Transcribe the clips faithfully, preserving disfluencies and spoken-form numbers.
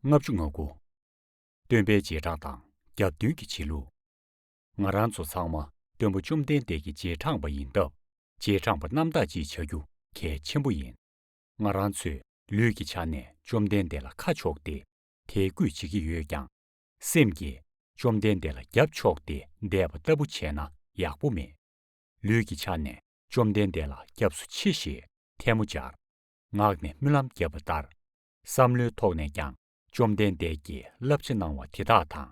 ལྔ་བཅུ་ང་དགུ། སྟོན་པའི་རྗེས་འབྲང་དང་རྒྱབ་མདུན་གྱི་བྱེད་ལུགས། ང་རང་ཚོ་ཚང་མ་སྟོན་པ་བཅོམ་ལྡན་འདས་ཀྱི་རྗེས་འབྲང་པ་ཡིན་སྟབས། རྗེས་འབྲང་པ་རྣམ་དག་ཅིག་བྱ་རྒྱུ་གལ་ཆེན་པོ་ཡིན། ང་རང་ཚོས་ལུས་ཀྱི་ཆ་ནས་བཅོམ་ལྡན་འདས་ལ་ཁ་ཕྱོགས་ཏེ་དད་གུས་བྱེད་ཀྱི་ཡོད་ཀྱང་། སེམས་ཀྱིས་བཅོམ་ལྡན་འདས་ལ་རྒྱབ་ཕྱོགས་ཏེ་བསྡད་པ་ལྟ་བུ་བྱས་ན་ཡག་པོ་མེད། ལུས་ཀྱི་ཆ་ནས་བཅོམ་ལྡན་འདས་ལ་སྐྱབས་སུ་མཆི་ཞེས་ཐལ་མོ་སྦྱར། ངག་ནས་སྨོན་ལམ་བརྒྱབ་པ་ལྟར། བསམ་བློའི་ཐོག་ནས་ཀྱང་བཅོམ་ལྡན་འདས་ཀྱིས་བསླབ་བྱ་གནང་བ་དེ་དག་དང་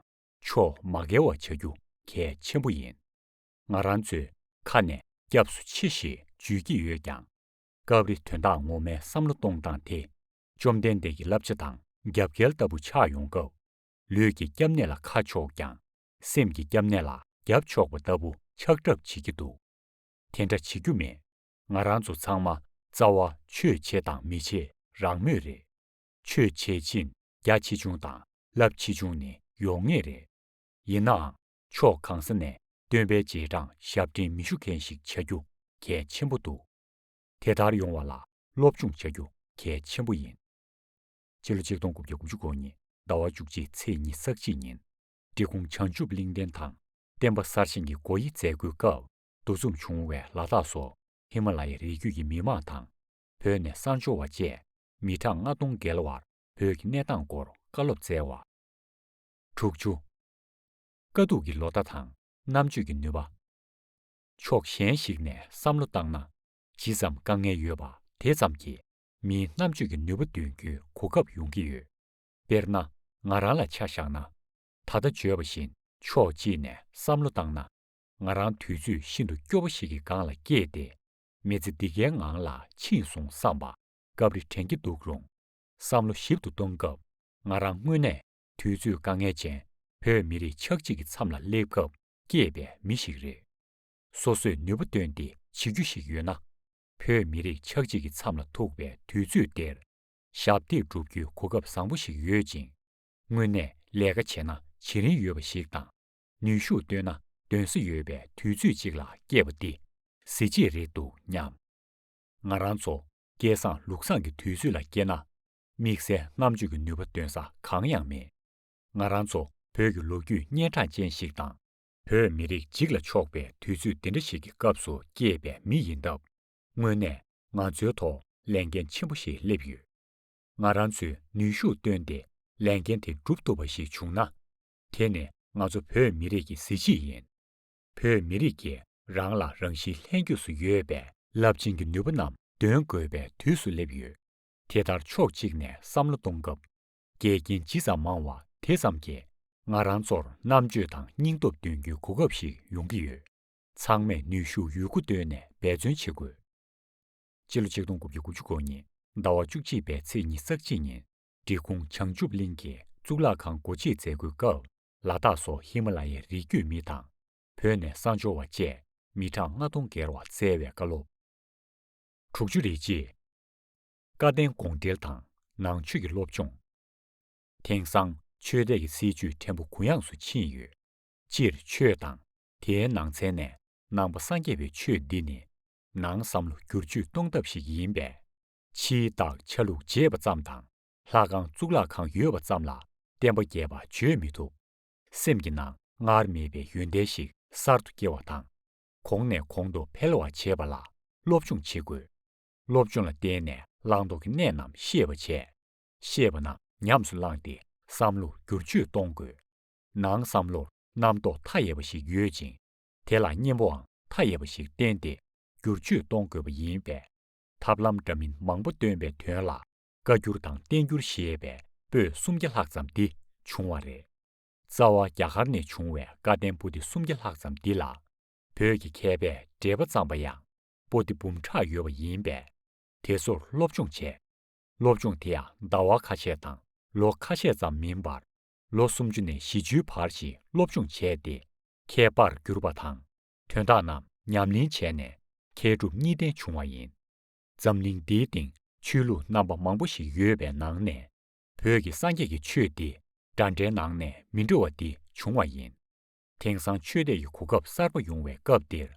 ཕྱོགས་མ་འགལ་བ་བྱ་རྒྱུ་གལ་ཆེན་པོ་ཡིན། ང་རང་ཚོས་ཁ་ནས་སྐྱབས་སུ་མཆི་ཞེས་བརྗོད་ཀྱི་ཡོད་ཀྱང་། སྐབས་རེ་དོན་དག་ངོ་མའི་བསམ་བློ་གཏོང་སྟངས་དེ་བཅོམ་ལྡན་འདས་ཀྱི་བསླབ་བྱ་དང་རྒྱབ་འགལ་ལྟ་བུ་ཆགས་ཡོང་སྐབས། ལུས་ཀྱི་སྐྱབས་གནས་ལ་ཁ་ཕྱོགས་ཀྱང་། སེམས་ཀྱི་སྐྱབས་གནས་ལ་རྒྱབ་ཕྱོགས་པ་ལྟ་བུ་ཆགས་གྲབས་བྱེད་ཀྱི་འདུག་དེ་འདྲ་བྱེད་རྒྱུ་མེད། ང་རང་ཚོ་ཚང་མ་རྩ་བ་ཆོས་བྱེད་དང་མི་བྱེད་རང་མོས་རེད། ཆོས་བྱེད་ཕྱིན་རྒྱ་ཆེ་ཆུང་དང་རླབས་ཆེ་ཆུང་ནི་ཡོང་ངེས་རེད། ཡིན་ནའང་ཕྱོགས་གང་ས་ནས་སྟོན་པའི་རྗེས་འབྲང་ཞབས་འདྲེན་མི་ཞུ་མཁན་ཞིག་བྱ་རྒྱུ་གལ་ཆེན་པོ་འདུག་དེ་ལྟར་ཡོང་བ་ལ་སློབ་སྦྱོང་བྱ་རྒྱུ་གལ་ཆེན་པོ་ཡིན། སྤྱི་ལོ་ཆིག་སྟོང་དགུ་བརྒྱ་དགུ་བཅུ་གོ་གཉིས་ཟླ་བ་བཅུ་གཅིག་ཚེས་ཉི་ཤུ་རྩ་གཅིག་ཉིན། འབྲི་གུང་བྱང་ཆུབ་གླིང་རྟེན་དང་བསྟན་པ་གསར་བཞེངས་ཀྱི་སྒོ་དབྱེ་མཛད་སྒོའི་སྐབས་འདུ་འཛོམས་བྱུང་བའི་ལ་དྭགས་སོགས་ཧི་མ་ལ་ཡའི་རི་རྒྱུད་ཀྱི་མི་མང་དང་བོད་ནས་གསར་འབྱོར་བ་བཅས་མི་གྲངས་ལྔ་སྟོང་བརྒལ་བར་བོད་ཀྱི་གནས་སྟངས་སྐོར་བཀའ་སློབ་སྩལ་བ། དྲུག་ཅུ། དཀའ་སྡུག་གི་ལོ་ཟླ་དང་རྣམ་དཔྱོད་ཀྱི་ནུས་པ། ཕྱོགས་གཞན་ཞིག་ནས་བསམ་བློ་བཏང་ན། ཇི་ཙམ་དཀའ་ངལ་ཡོད་པ་དེ་ཙམ་གྱིས་མིའི་རྣམ་དཔྱོད་ཀྱི་ནུས་པ་འདོན་རྒྱུའི་གོ་སྐབས་ཡོང་གི་ཡོད། དཔེར་ན། ང་རང་ལ་ཆ་བཞག་ན། ད་ལྟ་བརྗོད་པ་བཞིན་ཕྱོགས་གཅིག་ནས་བསམ་བློ་བཏང་ན། ང་རང་དུས་ཚོད་ཤིན་ཏུ་སྐྱོ་པོ་ཞིག་གི་སྒང་ལ་སྐྱེས་ཏེ། མི་ཚེ་འདི་གའི་ངང་ལ་ཕྱིན་སོང་བསམ་པ་སྐབས་རེ་དྲན་གྱི་འདུག་རུང་། བསམ་བློ་ཞིབ་ཏུ་གཏོང་སྐབས་ང་རང་དངོས་གནས་དུས་ཚོད་དཀའ་ངལ་ཅན་བོད་མི་རིགས་ཆགས་འཇིག་གི་མཚམས་ལ་སླེབས་སྐབས་སྐྱེས་པའི་མི་ཞིག་རེད། སོ་སོས་ནུས་པ་བཏོན་ཏེ་བྱེད་རྒྱུ་ཞིག་ཡོད་ན། བོད་མི་རིགས་ཆགས་འཇིག་གི་མཚམས་ལ་ཐུག་པའི་དུས་ཚོད་འདིར་ཞབས་འདེགས་སྒྲུབ་རྒྱུའི་གོ་སྐབས་བཟང་པོ་ཞིག་ཡོད་ཅིང་། དངོས་གནས་ལས་ཀ་བྱས་ན་བྱེད་རིན་ཡོད་པ་ཞིག་དང་། ནུས་ཤུགས་བཏོན་ན་འདོན་ས་ཡོད་པའི་དུས་ཚོད་ཅིག་ལ་སྐྱེས་པ་འདི་གཟི་བརྗིད་རེད་འདུག་སྙམ། ང་རང་ཚོ་སྐལ་བཟང་ལུགས་བཟང་གི་དུས་ཚོད་ལ་སྐྱེས་ན། དམིགས་བསལ་རྣམ་དཔྱོད་ཀྱི་ནུས་པ་འདོན་ས་གང་ཡང་མེད། ང་རང་ཚོ་བོད་ཀྱི་ལོ་རྒྱུས་སྙན་གྲགས་ཅན་ཞིག་དང་། བོད་མི་རིགས་འཇིག་ལ་ཕྱོགས་པའི་དུས་ཚོད་འདི་འདྲ་ཞིག་གི་སྐབས་སུ་སྐྱེས་པའི་མི་ཡིན་སྟབས། དངོས་གནས་ང་ཚོའི་ཐོག་ལས་འགན་ཆེན་པོ་ཞིག་སླེབས་ཡོད། ང་རང་ཚོས་ནུས་ཤུགས་བཏོན་ཏེ་ལས་འགན་དེ་སྒྲུབ་ཐུབ་པ་ཞིག་བྱུང་ན། དེ་ནི་ང་ཚོ་བོད་མི་རིགས་ཀྱི་གཟི་བརྗིད་ཡིན། བོད་མི་རིགས་ཀྱིས་རང་ལ་རང་བཞིན་ལྷན་སྐྱེས་སུ་ཡོད་པའི་རླབས་ཆེན་གྱི་ནུས་པ་རྣམས་འདོན་དགོས་པའི་དུས་སུ་སླེབས་ཡོད། དེ་ལྟར་ཕྱོགས་གཅིག་ནས་བསམ་བློ་གཏོང་སྐབས། འགལ་རྐྱེན་ཇི་ཙམ་མང་བ་དེ་ཙམ་གྱིས་ང་རང་ཚོར་རྣམ་དཔྱོད་དང་སྙིང་སྟོབས་འདོན་རྒྱུའི་གོ་སྐབས་ཤིག་ཡོང་གི་ཡོད། ཚང་མས་ནུས་ཤུགས་ཡོད་རྒུ་བཏོན་ནས་འབད་བརྩོན་བྱེད་དགོས། སྤྱི་ལོ་ཆིག་སྟོང་དགུ་བརྒྱ་དགུ་བཅུ་གོ་གཉིས་ཟླ་བ་བཅུ་གཅིག་པའི་ཚེས་ཉི་ཤུ་རྩ་གཅིག་ཉིན། འབྲི་གུང་བྱང་ཆུབ་གླིང་གི་གཙུག་ལག་ཁང་སྒོ་འབྱེད་མཛད་སྒོའི་སྐབས། ལ་དྭགས་སོགས་ཧི་མ་ལ་ཡའི་རི་རྒྱུད་མི་དང་། བོད་ནས་གསར་འབྱོར་བ་བཅས་མི་གྲངས་ལྔ་སྟོང་བརྒལ་བ་བསྩལ་བའི་བཀའ་སློབ། དྲུག་ཅུ་རེ་གཅིག། བཀའ་བསྟན་དགོངས་འགྲེལ་དང་ནང་ཆོས་ཀྱི་སློབ་སྦྱོང་། དེང་སང་ཆོས་དད་ཀྱི་སྲིད་བྱུས་ཕྲན་བུ་གུ་ཡངས་སུ་ཕྱིན་ཡོད། སྤྱིར་ཆོས་དང་། དེའི་ནང་ཚན་ནས་ནང་པ་སངས་རྒྱས་པའི་ཆོས་འདི་ནི། ནང་བསམ་བློ་བསྒྱུར་བཅོས་གཏོང་ཐབས་ཤིག་ཡིན་པས། ཕྱིའི་རྟགས་ཆ་ལུགས་བརྗེས་པ་ཙམ་དང་། ལྷ་ཁང་གཙུག་ལག་ཁང་ཡོད་པ་ཙམ་ལ་བསྟན་པ་རྒྱས་པ་བརྗོད་མི་ཐུབ། སེམས་ཀྱི་ནང་སྔར་མེད་པའི་ཡོན་ཏན་ཞིག་གསར་དུ་སྐྱེ་བ་དང་། གོང་ནས་གོང་དུ་འཕེལ་བར་བྱེད་པ་ལ་སློབ་སྦྱོང་བྱེད་དགོས། སློབ་སྦྱོང་ལ་བརྟེན་ནས་བླང་དོར་གྱི་གནས་རྣམས་ཤེས་པར་བྱས། ཤེས་པ་རྣམས་ཉམས་སུ་བླངས་ཏེ་བསམ་བློ་བསྒྱུར་བཅོས་གཏོང་དགོས། ནང་བསམ་བློར་རྣམ་རྟོག་མཐའ་ཡས་པ་ཞིག་ཡོད་ཅིང་། དེ་ལ་གཉེན་པོའང་མཐའ་ཡས་པ་ཞིག་བསྟེན་ཏེ་བསྒྱུར་བཅོས་གཏོང་དགོས་པ་ཡིན་པས། ཐབས་ལམ་འདྲ་མིན་མང་པོ་སྟོན་པའི་དོན་ལ་བཀའ་འགྱུར་དང་བསྟན་འགྱུར་ཞེས་པའི་པོད་སུམ་བརྒྱ་ལྷག་ཙམ་འདི་བྱུང་བ་རེད། རྩ་བ་རྒྱ་གར་ནས་བྱུང་བའི་བཀའ་བསྟན་པོ་ཏི་སུམ་བརྒྱ་ལྷག་ཙམ་འདི་ལ། བོད་ཀྱི་མཁས་པས་འགྲེལ་པ་བརྩམས་པ་ཡང་པོ་ཏི་འབུམ་ཕྲག་ཡོད་པ་ཡིན་པས། དེ་ཚོར་སློབ་སྦྱོང་བྱས། སློབ་སྦྱོང་དེ་ཡང་ཟླ་བ་ཁ་ཤས་དང་ལོ་ཁ་ཤས་ཙམ་མིན་པར། ལོ་སུམ་ཅུ་ནས་བཞི་བཅུའི་བར་ཞིག་སློབ་སྦྱོང་བྱས་ཏེ། མཁས་པར་གྱུར་པ་དང་། དོན་དག་རྣམས་ཉམས་ལེན་བྱས་ནས་མཁས་གྲུབ་གཉིས་ལྡན་བྱུང་བ་ཡིན། འཛམ་གླིང་འདིའི་སྟེང་ཆོས་ལུགས་རྣམ་པ་མང་པོ་ཞིག་ཡོད་པའི་ནང་ནས། བོད་ཀྱི་སངས་རྒྱས་ཀྱི་ཆོས་འདི་འདྲ་འདྲའི་ནང་ནས་མི་འདྲ་བ་འདི་བྱུང་བ་ཡིན། དེང་སང་ཆོས་དད་ཀྱི་གོ་སྐབས་གསར་པ་ཡོང་བའི་སྐབས་འདིར།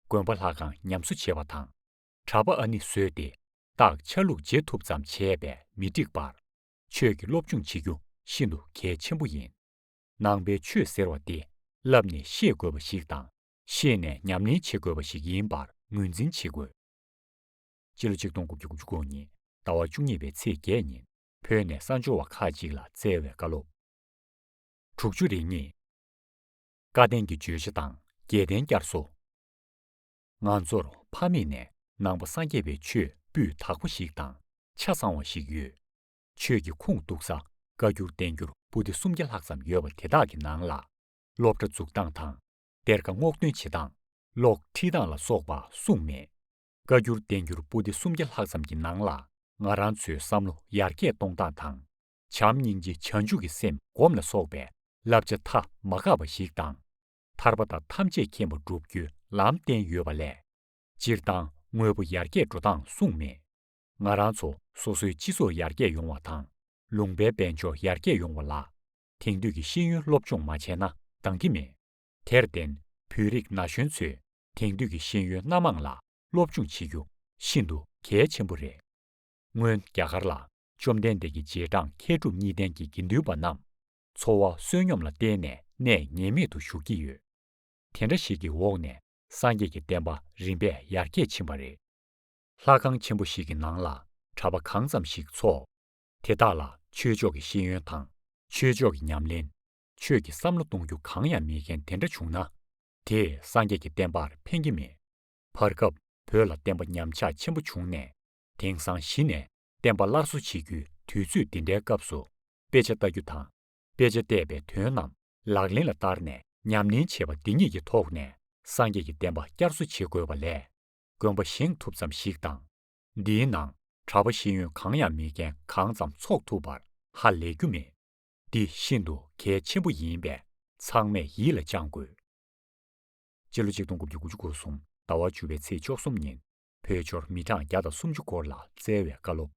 དགོན་པ་ལྷ་ཁང་ཉམས་གསོ་བྱེད་པ་དང་། གྲྭ་པ་ཨ་ནི་བཟོས་ཏེ་རྟགས་ཆ་ལུགས་བརྗེ་ཐུབ་ཙམ་བྱས་པས་མི་འགྲིག་པར། ཆོས་ཀྱི་སློབ་སྦྱོང་བྱེད་རྒྱུ་ ཤིན་ཏུ་གལ་ཆེན་པོ་ཡིན། ནང་པའི་ཆོས་ཟེར་བ་དེ་བསླབས་ནས་ཤེས་དགོས་པ་ཞིག་དང་། ཤེས་ནས་ཉམས་ལེན་བྱེད་དགོས་པ་ཞིག་ཡིན་པར་ངོས་འཛིན་བྱེད་དགོས། སྤྱི་ལོ་ཆིག་སྟོང་དགུ་བརྒྱ་དགུ་བཅུ་གོ་གཉིས་ཟླ་བ་བཅུ་གཉིས་པའི་ཚེས་བརྒྱད་ཉིན་བོད་ནས་གསར་འབྱོར་བ་ཁག་ཅིག་ལ་བསྩལ་བའི་བཀའ་སློབ། དྲུག་ཅུ་རེ་གཉིས། བཀའ་བསྟན་གྱི་བརྗོད་བྱ་དང་རྒྱལ་བསྟན་བསྐྱར་གསོ། ང་ཚོར་ཕ་མེས་ནས་ནང་པ་སངས་རྒྱས་པའི་ཆོས་སྤུས་དག་པོ་ཞིག་དང་ཆ་ཚང་བ་ཞིག་ཡོད། ཆོས་ཀྱི་ཁུངས་གཏུགས་ས་བཀའ་འགྱུར་བསྟན་འགྱུར་པོ་ཏི་སུམ་བརྒྱ་ལྷག་ཙམ་ཡོད་པ་དེ་དག་གི་ནང་ལ། སློབ་གྲྭ་འཛུགས་སྟངས་དང་། གཏེར་ཁ་སྔོག་འདོན་བྱེད་སྟངས། གློག་ཁྲིད་སྟངས་ལ་སོགས་པ་གསུངས་མེད། བཀའ་འགྱུར་བསྟན་འགྱུར་པོ་ཏི་སུམ་བརྒྱ་ལྷག་ཙམ་གྱི་ནང་ལ། ང་རང་ཚོའི་བསམ་བློ་ཡར་རྒྱས་གཏོང་སྟངས་དང་། བྱམས་སྙིང་རྗེ་བྱང་ཆུབ་ཀྱི་སེམས་སྒོམ་ལ་སོགས་པའི་བསླབ་བྱ་ཐ་མ་བཀག་པ་ཞིག་དང་། ཐར་པ་དང་ཐམས་ཅད་མཁྱེན་པ་བསྒྲུབ་རྒྱུའི་ལམ་བསྟན་ཡོད་པ་ལས། སྤྱིར་བཏང་དངོས་པོ་ཡར་རྒྱས་འགྲོ་སྟངས་གསུངས་མེད། ང་རང་ཚོ་སོ་སོའི་སྤྱི་ཚོགས་ཡར་རྒྱས་ཡོང་བ་དང་། ལུང་པའི་དཔལ་འབྱོར་ཡར་རྒྱས་ཡོང་བ་ལ། དེང་དུས་ཀྱི་ཤེས་ཡོན་སློབ་སྦྱོང་མ་བྱས་ན་འདང་གི་མེད། དེར་བརྟེན། བོད་རིགས་ན་གཞོན་ཚོས་དེང་དུས་ཀྱི་ཤེས་ཡོན་སྣ་མང་ལ་སློབ་སྦྱོང་བྱེད་རྒྱུ་ཤིན་ཏུ་གལ་ཆེན་པོ་རེད། སྔོན་རྒྱ་གར་ལ་བཅོམ་ལྡན་འདས་ཀྱི་རྗེས་འབྲང་མཁས་གྲུབ་གཉིས་ལྡན་གྱི་དགེ་འདུན་པ་རྣམས་འཚོ་བ་བསོད་སྙོམས་ལ་བརྟེན་ནས་གནས་ངེས་མེད་དུ་བཞུགས་ཀྱི་ཡོད། དེ་འདྲ་ཞིག་གི་འོག་ནས་སངས་རྒྱས་ཀྱི་བསྟན་པ་རིམ་པས་ཡར་རྒྱས་ཕྱིན་པ་རེད། ལྷ་ཁང་ཆེན་པོ་ཞིག་གི་ནང་ལ་གྲྭ་པ་གང་ཙམ་ཞིག་འཚོགས། དེ་དག་ལ་ཆོས་ཕྱོགས་ཀྱི་ཤེས་ཡོན་དང་། ཆོས་ཕྱོགས་ཀྱི་ཉམས་ལེན། ཆོས་ཀྱི་བསམ་བློ་གཏོང་རྒྱུ་གང་ཡང་མེད་མཁན་དེ་འདྲ་བྱུང་ན། དེས་སངས་རྒྱས་ཀྱི་བསྟན་པར་ཕན་གྱི་མེད། བར་སྐབས་བོད་ལ་བསྟན་པ་ཉམས་ཆག་ཆེན་པོ་བྱུང་ནས། དེང་སང་གཞི་ནས་བསྟན་པ་སླར་གསོ་བྱེད་རྒྱུའི་དུས་ཚོད་འདི་འདྲའི་སྐབས་སུ། དཔེ་ཆ་ལྟ་རྒྱུ་དང་། དཔེ་ཆ་བལྟས་པའི་དོན་རྣམས་ལག་ལེན་ལ་བསྟར་ནས་ཉམས་ལེན་བྱེད་པ་འདི་གཉིས་ཀྱི་ཐོག་ནས་སངས་རྒྱས་ཀྱི་བསྟན་པ་བསྐྱར་གསོ་བྱེད་དགོས་པ་ལས། དགོན་པ་བཞེངས་ཐུབ་ཙམ་ཞིག་དང་། འདིའི་ནང་གྲྭ་པ་ཤེས་ཡོན་གང་ཡང་མེད་མཁན་གང་ཙམ་འཚོགས་ཐུབ་པར་ཧ་ལས་རྒྱུ་མེད། འདི་ཤིན་ཏུ་གལ་ཆེན་པོ་ཡིན་པས་ཚང་མས་ཡིད་ལ་བཅངས་དགོས། སྤྱི་ལོ་ཆིག་སྟོང་དགུ་བརྒྱ་དགུ་བཅུ་གོ་གསུམ་ཟླ་བ་བཅུ་པའི་ཚེས་བཅུ་གསུམ་ཉིན་བོད་འབྱོར་མི་གྲངས་བརྒྱ་དང་སུམ་ཅུ་སྐོར་ལ་བསྩལ་བའི་བཀའ་སློབ།